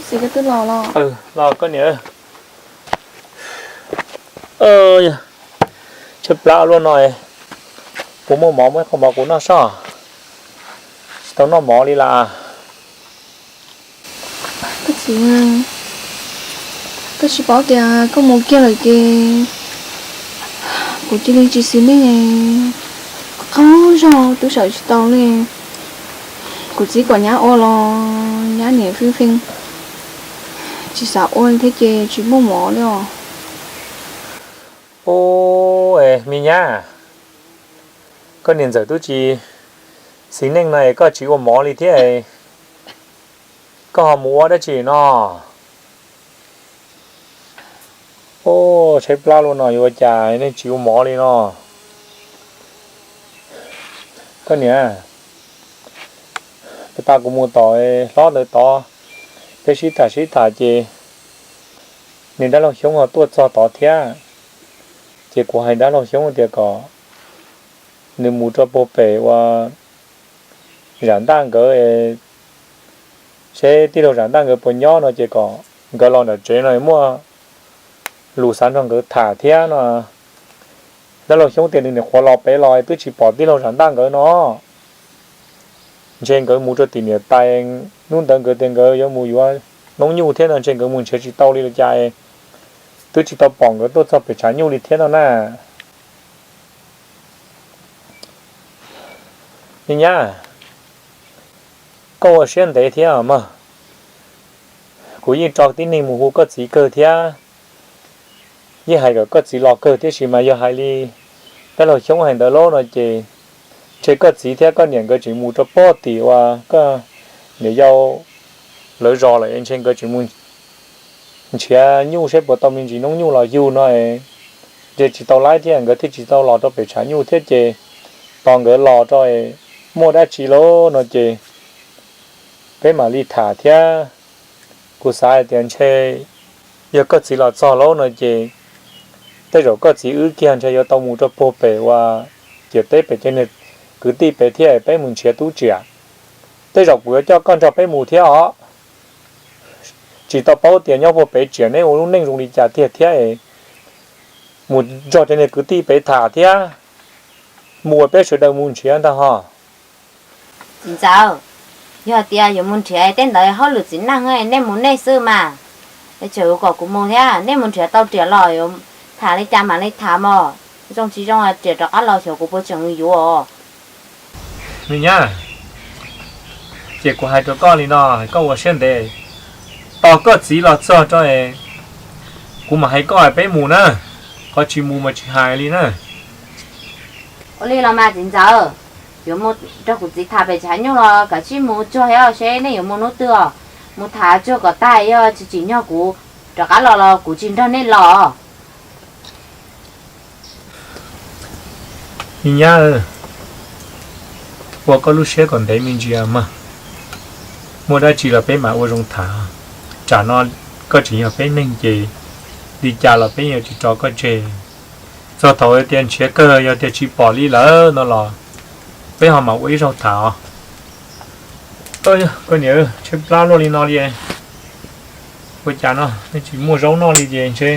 Txiv, koj twb los los? Los koj niam. Tshaib plab luaj no, puas muaj mov muab ib qho mov kuv noj sob? Tsis tau noj mov li las. Koj txiv, koj tsis paub tias koj mus kiag lawm ces kuv cia li tsis xis neej, qab zog twb sawv tsis tau li. Kuv txiv kom nyab ua los nyab niam fij feej tsis xav ua thiab ces tsis muaj mov li os. Ub, me nyab, koj niam ntxawm twb tsis xis neej no es koj tsis ua mov li thiab, koj ho mus ua dab tsi no? Ub, tshaib plab luaj no yuav ua cas nej tsis ua mov li no? Koj niam, peb tas kuv mus tom hlob ntawd tod, peb sib tham sib tham ces nws dab laug Xyoob ho tuaj txog tod thiab. Ces kuv hais dab laug Xyoob tias kom nws mus rau puag pem ua Zam Ntaj nkawd, seb tij laug Zam Ntaj nkawd puas nyob no ces kom nkawd los nram tsev no muaj lus xav nrog nkawd tham thiab no. Dab laug Xyoob tias nws nyuam qhuav los pem los twb tsis pom tij laug Zam Ntaj nkawd no. Ntshe nkawd mus rau tim niam tais, hnub ntawd nkawd tias nkawd yuav mus yuav noob nyuj thiab no ntshe nkawd mus nrhiav tsis tau li los cas, twb tsis tau pom nkawd tuaj txog pem tshav nyuj li thiab no na. Me nyab, koj ua siab ntev thiab mog. Kuv yeej tso tib neeg mus hu koj txiv kawg thiab, yeej hais kom koj txiv los kawg, tiam sis mas yog hais li dab laug Xyoob hais ntawd lauj no ces ntshe koj txiv thiab koj niam nkawd tseem mus rau puag tim uas koj niam yau lawv zos lawm, ntshe nkawd tseem mus nrhiav nyuj seb puas tau me ntsis noob nyuj los yug no, ntshe tsis tau laib thiab nkawd thiaj tsis tau los rau pem tshav nyuj thiab ces tos nkawd los rau muaj dab tsi lauj no ces peb mam li tham thiab. Kuv xav hais tias ntshe yog koj txiv los txog lauj no ces tej zaum koj txiv wb kiag ntshe yuav tau mus rau puag pem uas ciam teb pem ces niag kwv tij pem thiab peb mus nrhiav tub tsiam. Tej zaum kuv yuav coj koj nrog peb mus thiab os. Tsis tau paub tias nyob puag pem tsiam neb ua lub neej zoo li cas tiag thiab, mus nrog cov niag kwv tij pem tham thiab, mus uas peb sawv daws mus nrhiav ntag ho. Txiv ntxawm, yog tias yuav mus nrhiav tej ntawd hauj lwm txiv neej, nej mus nej xwb mas, tseem yuav kom kuv mus thiab? Nej mus nrhiav tau riam los yuav tham li cas mam li tham mog. Zoo tsis zoo riam rov qab los xyov kuv puas tseem yuav. Me nyab, ces kuv hais rau koj li no, koj ua siab ntev, tos koj txiv los txog rau es kuv mam hais koj peb mus na, qhov tsis mus mas tsis hais li na. Ua li los mas txiv ntxawm, yuav mus nrog kuv txiv tham pem tshav nyuj los kav tsij mus tsuag thiab seb nej yuav mus hnub twg os. Mus tham tsuag kom tag, yog tsis tsim nyog kuv rov qab los los kuv tsis nrog nej los. Me nyab, ua koj lub siab kom ntev me ntsis mog. Muaj dab tsi los peb mam ua zoo tham. Tsam no koj tseem yog peb neeg ces li cas los peb yuav tsis tso koj tseg. Txog thaum tias nrhiav kawg yog tias tsis pom li lawm no los peb ho mam ua ib zaug tham os. Koj niam, tshaib plab luaj li no li, ua cas no nej tsis muaj zaub noj li ces ntshe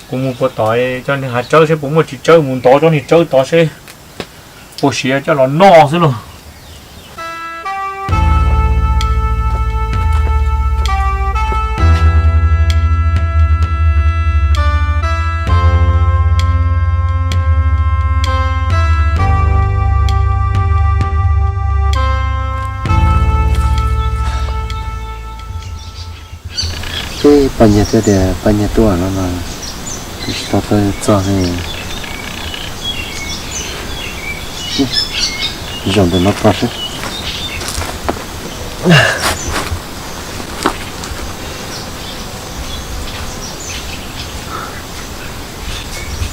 kuv mus puas tom cov niag hav tsawb seb puas muaj txiv tsawb, mus ntov cov niag tsawb tod seb puas siav coj los noj xwb lauj. Peb poj niam thiab tias poj niam tuaj no mas tsis tau txog li. Zaum ntawm no pom seb.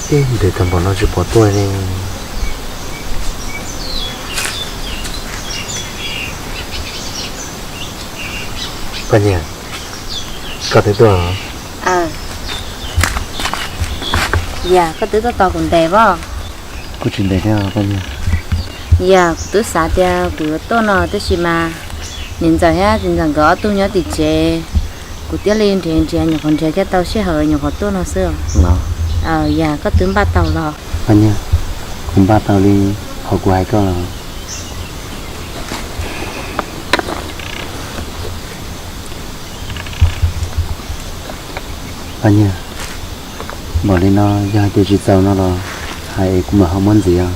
Ib ntev tag npaum no tsis pom tuaj li. Poj niam, koj twb tuaj los? Yog koj twb tuaj tos kuv ntev pob? Kuj tsis ntev thiab poj niam. Yog kuv twb xav tias kuv yuav tuaj no tab sis mas Niam ntxawm thiab txiv ntxawm nkawd ob tug nyob tim tsev, kuv thiaj li nrhiav nrhiav nyuam qhuav nrhiav coj tau sij hawm nyuam qhuav tuaj no xwb. Los, yog koj twb npaj tau los? Paj Nyiag, kuv npaj tau li qhov kuv hais koj los. Paj Nyiag, npaum li no yog hais tias tsis txaus no los hais es kuv mam ho muab ntxiv os.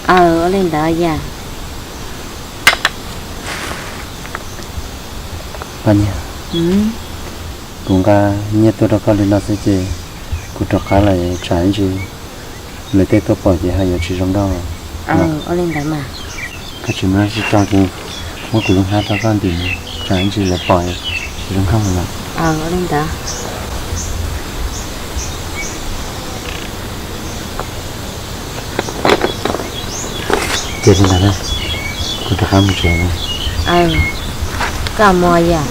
Aw, ua li ntawd yam. Paj Nyiag, kuv nqa nyiaj tuaj rau koj li no xwb ces kuv rov qab lawm, tsam ib ntsis lawv tej tuaj pom ces ho yuav tsis zoo nkauj. Ua li ntawd mas. Koj tsis muaj dab tsi tso ces muab kuv lub hnab rau koj ntim, tsam ib ntsis lawv pom tsis zoo nkauj lawm. Ua li ntawd. Ces li ntawd na, kuv rov qab mus tsev na. Koj mus yom.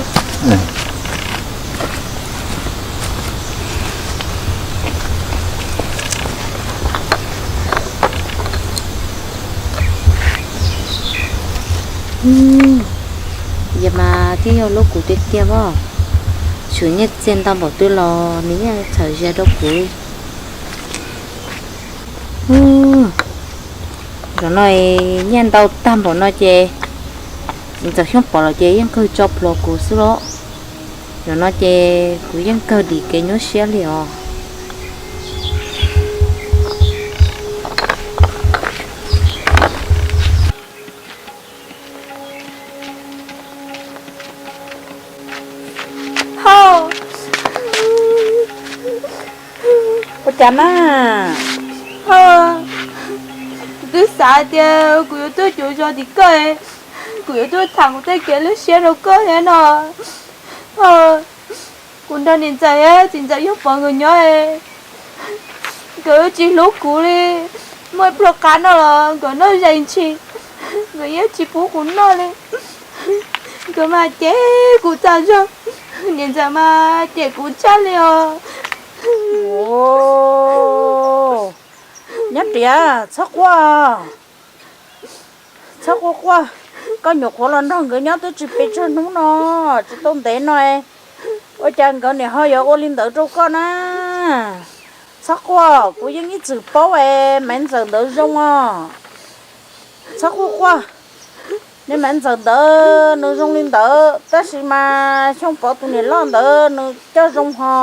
Yog mas thiaj yog hlub kuv tiag tiag as. Tshuav nyiaj txiag ntau npaum twg los nws yeej txhawm zia rau kuv. Zaum no nyiaj ntau tag npaum no ces txiv ntxawm Xyooj pom los ces yeej kawg tso plhuav kuv xwb los. Zaum no ces kuv yeej kawg dim kev nyuaj siab li os. Ho, ua cas na? Ho, kuv twb xav tias kuv yuav tuaj cuag zog tim koj, kuv yuav tuaj tham kuv tej kev lub siab rau koj thiab no. Ho, kuv nrog niam ntxawm thiab txiv ntxawm Xyooj pom nkawd nyob, nkawd tsis hlub kuv li. Muaj ib pluag qab noj los nkawd noj zais ntshis, nkawd yeej tsis pub kuv noj li. Nkawd mas cem kuv tag zog, niam ntxawm mas cem kuv tshaj li os. Nyob riam, txhob quaj, txhob quaj quaj. Koj nyuam qhuav los nrog nkawd nyob twb tsis pes tsawg hnub no, tsis tau ntev no, ua cas nkawd niam ho yuav ua li ntawd rau koj na? Txhob quaj, kuv yeej ib txwm paub es Maiv Ntxawm ntawd zoo os. Txhob quaj quaj. Niag Maiv Ntxawm ntawd nws zoo li ntawd, tab sis mas Xyooj Pov tus niam loj ntawd nws coj zoo ho,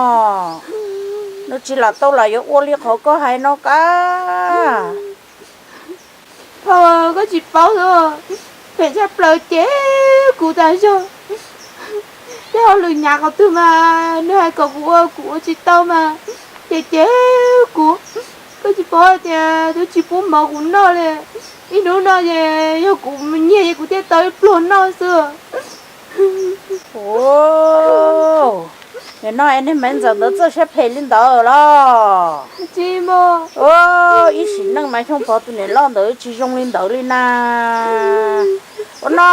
nws tsis lam tau lam yuav ua li qhov koj hais no kab. Phauj, koj tsis paub xwb, phem tshaj plaws, cem kuv tas zog. Tej hauj lwm hnyav qhov twg mas nws hais kom kuv ua kuv ua tsis tau mas cem cem kuv. Koj tsis paub tias twb tsis pub mov kuv noj li. Ib hnub no ces yog kuv nyiag ces kuv thiaj tau ib pluag noj xwb. Nim no es niag Maiv Ntxawm ntawd txawj siab phem li ntawd los? Ib sim neej mas Xyooj Pov tus niam loj ntawd tsis zoo li ntawd li na. Ua no,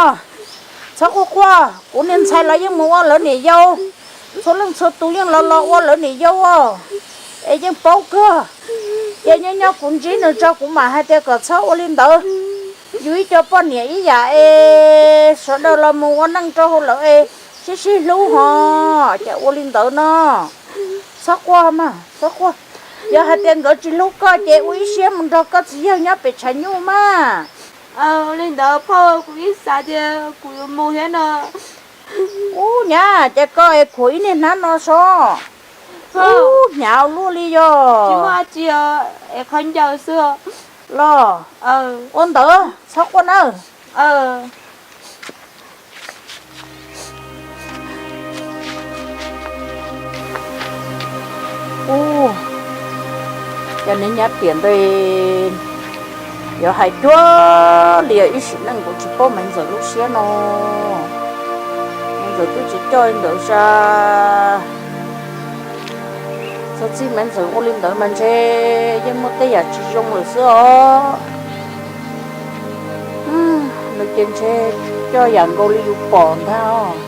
txhob quaj quaj, kuv niag ntxhais los yeej mus ua lawv niam yau, txhua leej txhua tus yeej los los ua lawv niam yau os, es yeej paub kawg. Ces nyob nyob kuv ntsib nws tso kuv mam hais tias kom txhob ua li ntawd. Yus ib co poj niam ib yam es sawv daws los mus ua neej rau hauv lawv es sib sib hlub ho, cas ua li ntawd no. Txhob quaj mas, txhob quaj. Yog hais tias nkawd tsis hlub koj ces ua ib siab mus nrog koj txiv yawg nyob pem tshav nyuj mas. Ua li ntawd phauj, kuv ib xav tias kuv yuav mus thiab no. Ub nyab, ces koj es khuam ib niag hnab no so. Ub, hnyav luaj li yog. Tsis muaj dab tsi os, es qhov ncaws xwb. Los, ua ntawd txhob quaj nawb. Ub, yog niag nyab riam ntawd yuav hais cuag li ib sim neej kuv tsis paub Maiv Ntxawm lub siab no. Maiv Ntxawm twb tsis coj li ntawd sas. Txog txij Maiv Ntxawm ua li ntawd mas ntshe yeej muaj tej yam tsis zoo lawm xwb os. Nws ces ntshe coj yam nkaus li yus pom ntag os.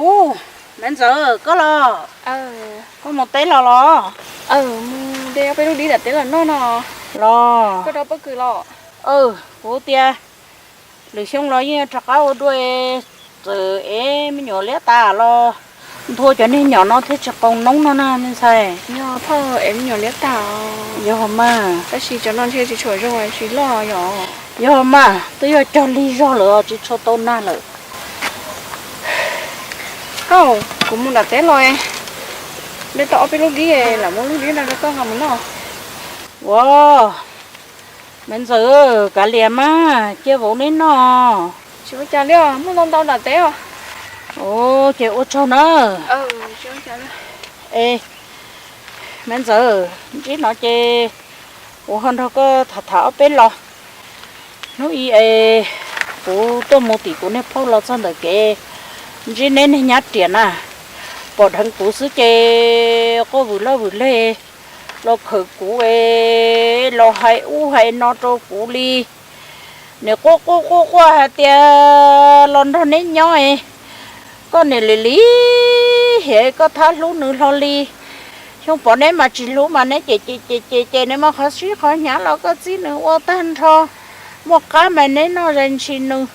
Ub, me ntxawm, koj los? Koj mus teb los los? Mus de ob peb lub dib nram teb los noj no. Los. Koj rau pob kws los? Kuv tias lwm xyoo los yeej rov qab ua dua, txawm ev me nyuam liab tas los nthua cov niag nyom no thiaj tsis qaus noob no na me ntxhais. Yog phauj, ev me nyuam liab tas. Yog mas. Tab sis cov no ntshe tsis tshua zoo, tsis loj yom? Yog mas, twb yog cog lig zog lawm tsis tshua tau nag lawm. Koj, kuv mus nram teb los, de tau ob peb lub dib, lam muab lub dib no rau koj nqa mus noj. Ua, me ntxawm, kav liam mas, cia vauv neb noj. Tsis ua cas li os, muaj ntau ntau nram teb os. Ua ces ua tsaug na. E, me ntxawm, ntsib no ces kuv ho nrog koj tham tham ob peb lo. Hnub ib es kuv tuaj mus tim kuv niag phauj los txog ntawm kev, ntsib neb niag nyab riam na, pom dheev kuv xwb ces quaj vwm loj vwm leg los khawm kuv es los hais ub hais no rau kuv li. Nws quaj quaj quaj quaj hais tias los nrog neb nyob es koj niam lim lim hiam koj thab hlub nws hlo li. Xyoo Pov neb mas tsis hlub mas neb cem cem cem cem ces nws mas qhov sib qhov hnyav los koj txib nws ua tag nrho, muaj qab mas neb noj zais ntshis nws.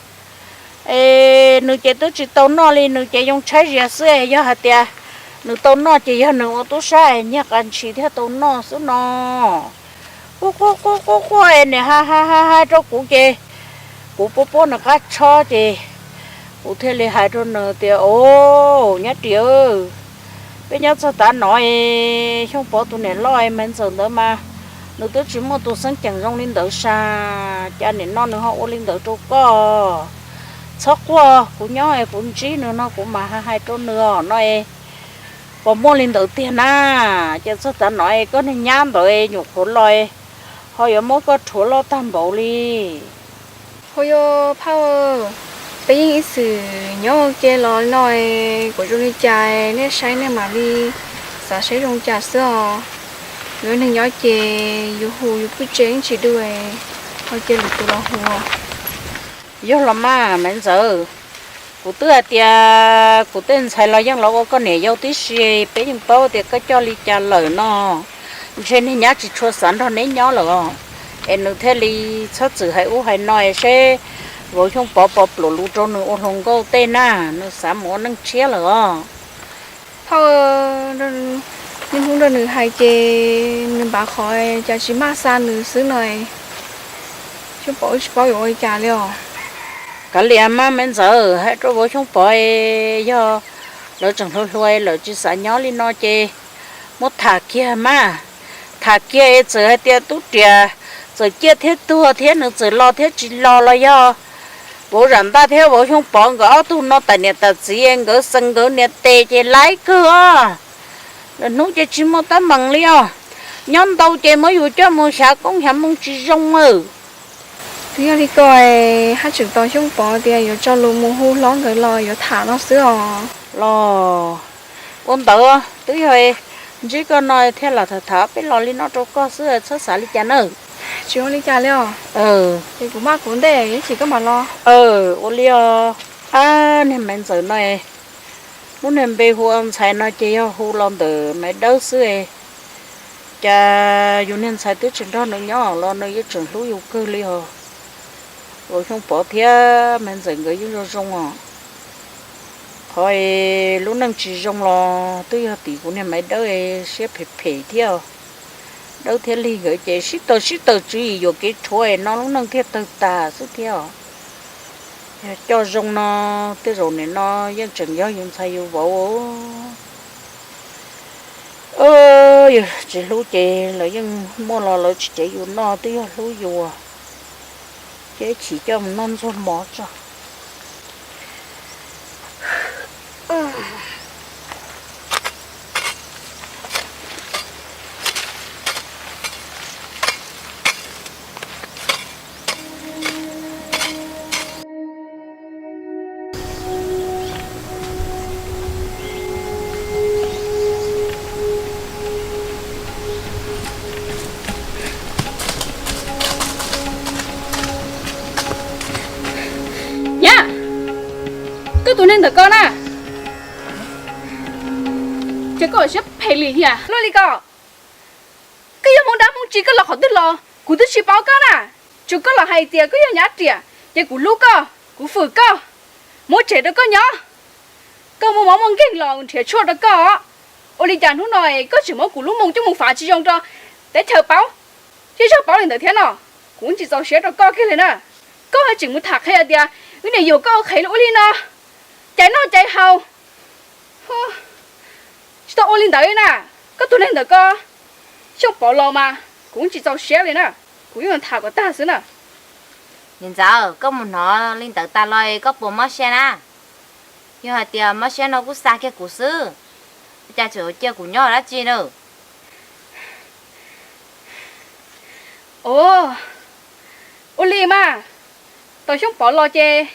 Es nws ces twb tsis tau noj li, nws ces yoo tshaib zias xwb es yog hais tias nws tau noj ces yog nws ua tub sab es nyiag qas ntshis thiaj tau noj xwb no. Quaj quaj quaj quaj quaj es nws hais hais hais hais rau kuv ces kuv puab puab nws qab tshob ces kuv thiaj li hais rau nws tias, Au, nyab riam, peb nyob txog tav no es Xyooj Pov tus niam loj es Maiv Ntxawm ntawd mas nws twb tsis muaj tus xeeb ceem zoo li ntawd sas, cas nim no nws ho ua li ntawd rau koj. Txhob quaj, kuv nyob es kuv ntsib nws no kuv mam hais hais rau nws os no es. Puas muaj li ntawd tiag na? Ces txog tav no es koj niag nyab ntawd es nyuam qhuav los es ho yuav muab koj rhuav loj tag npaum li. Ho yog phauj, peb yeej ib txwm nyob ua ke los no es kuv zoo li cas nej saib nej mam li xav saib zoo cas xwb os. Yus neeg nyob ces yus hu yus phooj ywg yeej tsis du, ho cia lwm tus los hu. Yog los mas Maiv Ntxawm, kuv twb hais tias kuv tej ntxhais los yeej los ua koj niam yau tib si, peb yeej paub tias koj coj li cas lawm no. Ntshe niag nyab tsis tshua xav nrog neb nyob lawm os, es nws thiaj li txhob txwm hais ub hais no es seb vauv Xyooj Pov puas pluav lus rau nws ua hluas nkauj tej na, nws xav mus ua neej tshiab lawm os. Phauj, niaj hnub nrog nws hais ces nws npav qhov cas tsis maj xa nws xwb no. Xyooj Pov wb tsis paub yuav ua li cas li os. Kav liam mas Maiv Ntxawm, hais rau vauv Xyooj Pov es yog lawv tseem hluas hluas lawm tsis xav nyob li no ces muab tham kiag mas. Tham kiag es txawm hais tias tub riam txawm ciaj thiab tuag thiab nws txawm los thiab tsis los los yog vauv Zam Ntaj thiab vauv Xyooj Pov nkawd ob tug no tam niam tam txiv nkawd xees nkawd niam tes ces laib kawg os. Lwm hnub ces tsis muaj teeb meem li os. Nyob ntau ces muab yus coj mus xyav koob xyav moo tsis zoo lawm. Twb yog li ko, haj tseem tos Xyooj Pov tias yuav tso lus mus hu hlob nkawd los yuav tham no xwb os. Los ua ntawd, twb yog ntsib koj no thiaj los tham tham peb los li no rau koj xwb, txhob xav li cas nawb. Tsis ua li cas li os. Ces kuv maj kuv ntej ib chim koj mam los. Ua li os. Ab, niag Maiv Ntxawm no, lub niag npe hu ua ntxhais no ces yog hu los ntawm Maiv Dawb xwb. Cas yus niag ntxhais twb tsis nrog nws nyob los nws yeej tseem hlub yus kawg li os. Vauv Xyooj Pov thiab Maiv Ntxawm nkawd yeej zoo zoo os. Qhov lub neej tsis zoo los twb yog tim kuv niag Maiv Dawb siab phem phem thiab. Dawb thiab Lig nkawd ces sib tawg sib tawg tswv yim yuam kev rhuav no lub neej thiaj tawg tas xwb thiab. Yog coj zoo no, tej zaum nim no yeej tseem yog yus ntxhais yus vauv. Yog tsis hlub ces lawv yeej muaj los lawv tsis cev yus noj, twb yog hlub yus ces ib chim coj mus noj ntxuag mov tso. Nyab, koj tus neeg ntawm koj na, Ces koj siab phem li thiab. Luaj li ko, koj yog Hmoob dab Hmoob tsi, koj los qhov twg los kuv twb tsis paub koj na. Tsuas koj los hais tias koj yog Nyab Riam ces kuv hlub koj, kuv fwm koj, muab tsev rau koj nyob. Koj muaj mob muaj nkeeg los nrhiav tshuaj rau koj. Ua li cas hnub no koj tseem muab kuv lub moo coj mus fav tsis zoo rau teb chaws paub, zej zog paub li ntawd thiab no? Kuv tsis txaus siab rau koj kiag li na. Koj tseem mus tham qhia tias wb niam yug koj ua qhev ua li no, cais noj cais haus, tsis tau ua li ntawd na. Koj tus neeg ntawm koj, Xyooj Pov los mas kuv tsis txaus siab li na. Kuv yeej tham kom tag xwb na. Niam ntxawm, koj mus hnov li ntawd tas los koj puas mob siab na? Yog hais tias mob siab no kuj xa kiag kuv xwb, ua cas tseem cia kuv nyob dab tsi na? Ua, ua li mas, tau Xyooj Pov los ces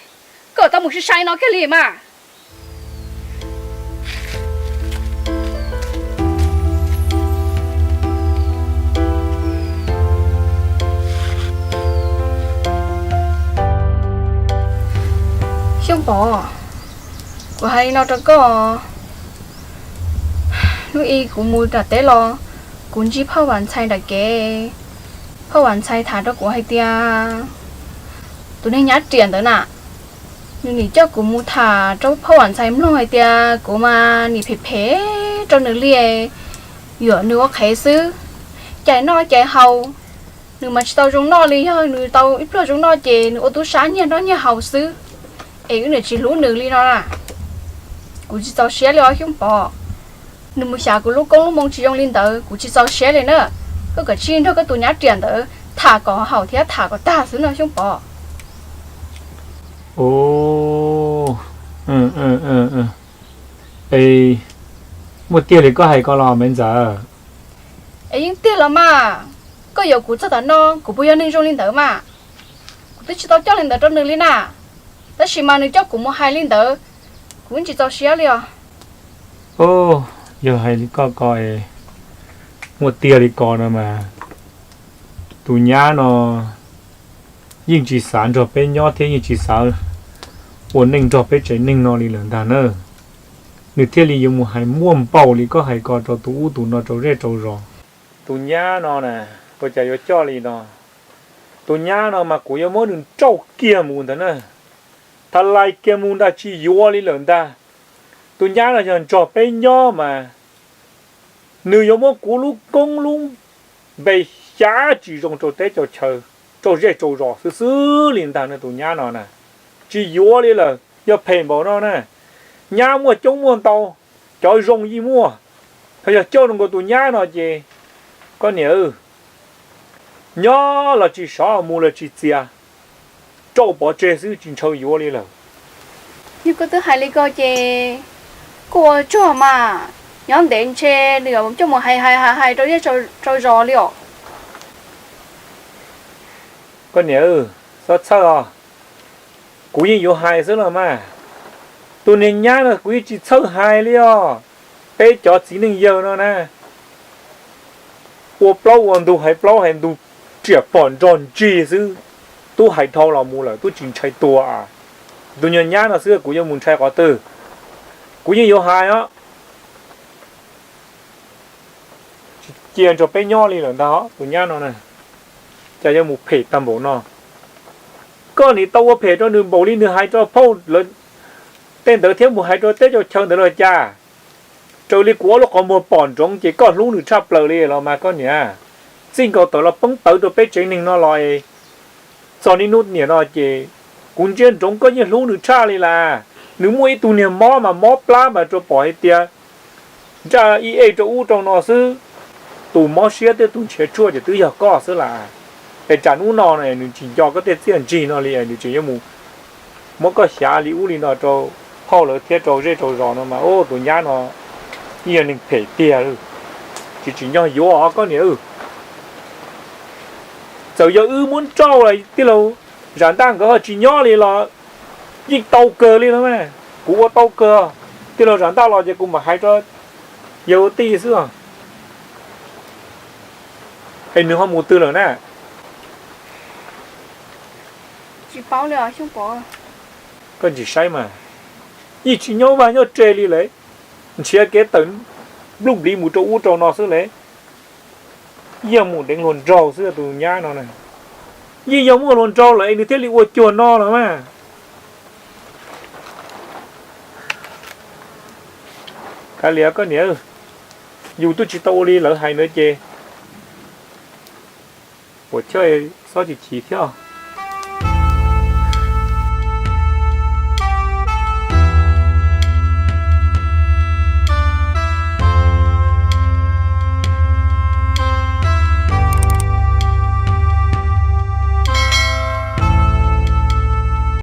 koj tau mus sai sai no kiag li mas. Xyooj Pov, kuv hais li no rau koj, hnub ib kuv mus nram teb los kuv ntsib phauj Vam Ntxhais nram kev. Phauj Vam Ntxhais tham rau kuv hais tias tus neeg Nyab Riam ntawd na, nws nim coj kuv mus tham rau phauj Vam Ntxhais mloog hais tias kuv mas nim phem phem rau nws li, yuam nws ua qhev xwb, cais noj cais haus. Nws mas tsis tau zoo noj li, yog nws tau ib pluag zoo noj ces nws ua tub sab nyiag noj nyiag haus xwb. Es wb niam tsis hlub nws li no na. Kuv tsis txaus siab li os Xyooj Pov. Nws mus xyav kuv lub koob lub moo tsis zoo li ntawd kuv tsis txaus siab li na. Koj kav tsij nrog koj tus Nyab Riam ntawd tham kom haum thiab tham kom tag xwb no Xyooj Pov. Es muaj tiag li koj hais ko los me ntxawm? Es yeej tiag los mas. Koj yuav kuv txog tav no kuv puas yog neeg zoo li ntawd mas? Kuv twb tsis tau coj li ntawd rau nws li na. Tab sis mas nws coj kuv mus hais li ntawd, kuv tsis txaus siab li os. Yog hais li koj ko, muaj tiag li ko no mas, tus nyab no yeej tsis xav nrog peb nyob thiab yeej tsis xav ua neej nrog peb tsev neeg no li lawm ntag na. Nws thiaj li yuav mus hais muaj npaum li koj hais ko rau tus ub tus no rau zej rau zos. Tus nyab no na, ua cas yuav coj li no? Tus nyab no mas kuv yuav muab nws nrauj kiag mus ntag na. Tha lais kiag mus ntag, tsis yuav li lawm ntag. Tus nyab no yog nrog peb nyob mas nws yuav muab kuv lub koob lub npe xyav tsis zoo rau teb rau chaw, rau zej rau zos xwb xwb li ntag na. Tus nyab no na, tsis yuav li lawm, yog phem npaum no na. Nyab muaj coob muaj ntau, cov zoo yeej muaj, ho yog coj zoo nkaus tus nyab no ces, koj niam, nyob los tsis sov, mus los tsis txias, rauj pov tseg xwb, tsis ntshaw yuav li lawm. Yog koj twb hais li ko ces kuj ua tsaug mas, nyob ntev ntshe nws yuav coj mus hais hais hais hais rau zej rau zos li os. Koj niam, txhob txhawj os, kuv yeej yuav hais xwb los mas. Tus niag nyab no kuv yeej tsis txhawj hais li os. Peb cov txiv neej yawg no na, ua plaub ua ntug, hais plaub hais ntug, riam phom nrog ntsig xwb. Tub hais dhau los mus lawm, tub tsis ntshai tuag. Tus niag nyab no xwb kuv yuav mus ntshai qhov twg? Kuv yeej yuav hais os. Tsis cia nrog peb nyob li lawm ntag tus nyab no na. Cas yuav mus phem tag npaum no? Koj nim tau ua phem rau nws npaum li nws hais rau phauj lawv tej ntawd thiab mus hais rau teb rau chaw ntawd los cas? Raws li kuv ob lub qhov muag pom nroov ces koj hlub nws tshaj plaws li los mas koj niam. Txij nkaus tawm los poob tawv rau peb tsev neeg no los, txog niaj hnub niam no ces kuv ntsia ntsoov koj yeej hlub nws tshaj li las. Nws muaj ib tug niag mob mas mob plab mas rau pom hais tias ntsaj ib ej rau ub rau no xwb. Tus mob siab thiab tus nrhiav tshuaj ces twb yog koj xwb las. Es tsam hnub no nws tsis nco koj tej txiaj ntsig no li, nws tseem yuav mus muab koj xyav li ub li no rau phauj lawv thiab rau zej rau zos no mas, tus nyab no yeej yog neeg phem tiag. Tsis tsim nyog yuav os koj niam. Txawm yog wb muab nrauj los tij laug Zam Ntaj nkawd ho tsis nyob li los yeej tau kawg li no. Kuv ua tau kawg, tij laug Zam Ntaj los ces kuv mam hais rau yawg ua tij xwb. Es nws ho mus twg lawm na? Tsis paub li os Xyooj Pov. Koj ntsis saib mas, yeej tsis nyob vaj nyob tse li lawm, nrhiav kev tawm nplub npliv mus rau ub rau no xwb le. Yog mus deev hluas nraug xwb tus nyab no na. Yeej yog muaj hluas nraug lawm es nws thiaj li ua cuag no los mas. Kav liam koj niam, yus twb tsis tau ua li lawv hais ntawd ces puas chawj, txhob chim chim thiab.